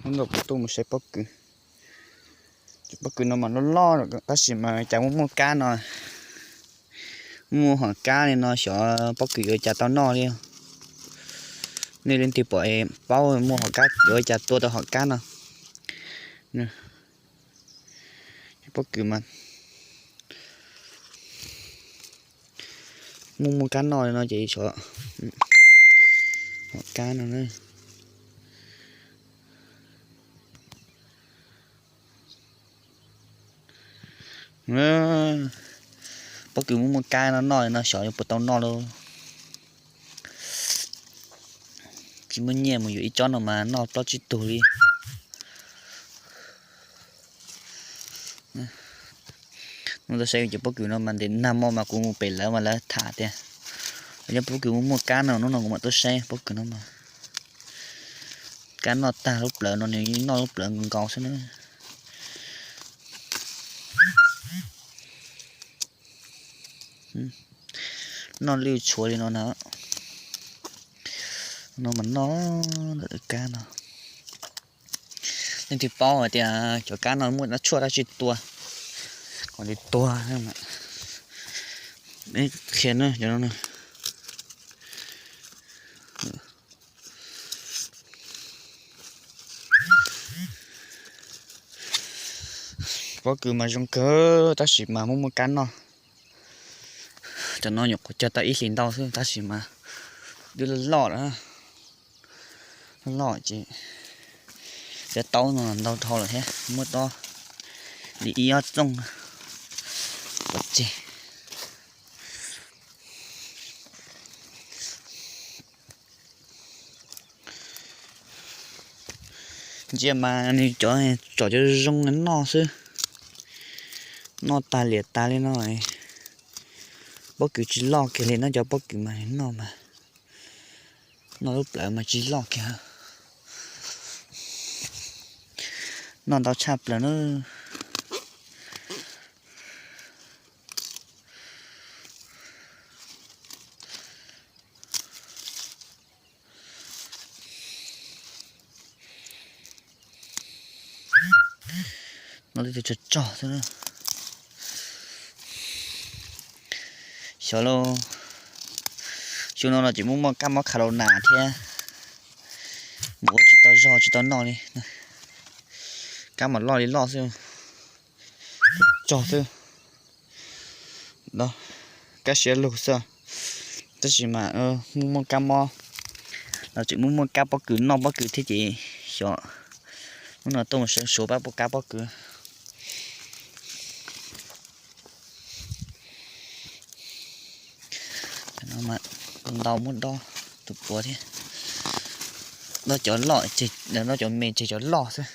Hnub no kuv tuaj mus saib pob kws. Cov pob kws no mas loj loj tab sis mas cas muaj muaj kab no. Muaj hom kab li no xyov pob kws yuav cas tau noj li. Nej leej twg pom paub muaj hom kab yuav cas tua tau hom kab no. Pob kws mas muaj muaj kab noj li no ces xyov hom kab no na. Pob kws muaj muaj kab no noj li no xyov yuav puas tau noj lauj. Tsis muaj nyiaj mus yuav ib tsob no mas noj plaub tsib tug li. Hnub no tuaj saib cov pob kws no mas ntev nag hmo mas kuv mus pem lawv mas lawv tham tias nyob pob kws muaj muaj kab no, hnub no kuv mam tuaj saib pob kws no mas kab noj tag lub plawv no, nws noj lub plawv nkaus nkaus xwb na. Noj lwj tshuav li no na. No mas noj ntawm kab no. Leej twg paub hais tias cov kab no muaj tshuaj dab tsi tua, kom nws tuag. Qhia na cov no. Pob kws mas zoo kawg tab sis mas muaj muaj kab noj. Cov no nyuam qhuav cog tau ib hlis ntau xwb tab sis mas twb loj loj lawm. Loj ces cov taub no ntau dhau lawm thiab, muaj tob li ib ob txooj pov tseg. Ntsia mas nws cov tsom cov zoo noj xwb, noj tag liam tas li no. Pob kws tsis loj kiag li no, cov pob kws mas noj mas noj lub plawv mas tsis loj kiag, noj ntau tshaj plaws na. No twb tsog tsog xwb. Xyov lauj, xyoo no los tseem muaj muaj kab mob kha laus nas thiab, mus ua tsis tau zog tsis tau noj li. Kab mas loj li loj xwb, tsog xwb. Kab siav lug xwb, tab sis mas muaj muaj kab mob, los tseem muaj muaj kab pob kws noj pob kws thiab ces xyov hnub no tuaj mus saib suav pab pob kab pob kws. Ntau muab dob tus puav thiab, dob cov loj, dob cov me tseg cov loj xwb.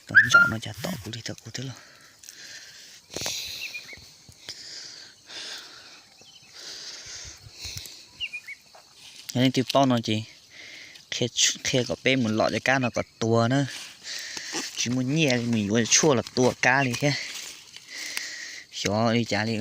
Tus ntsaum no cas tom kuv li tom kuv thiab lauj. Yog leej twg paub no ces qhia kom peb mus lom cov kab no kom tuag na. Tsis muaj nyiaj li mus yuav tshuaj los tua kab li thiab. Xyov li cas li.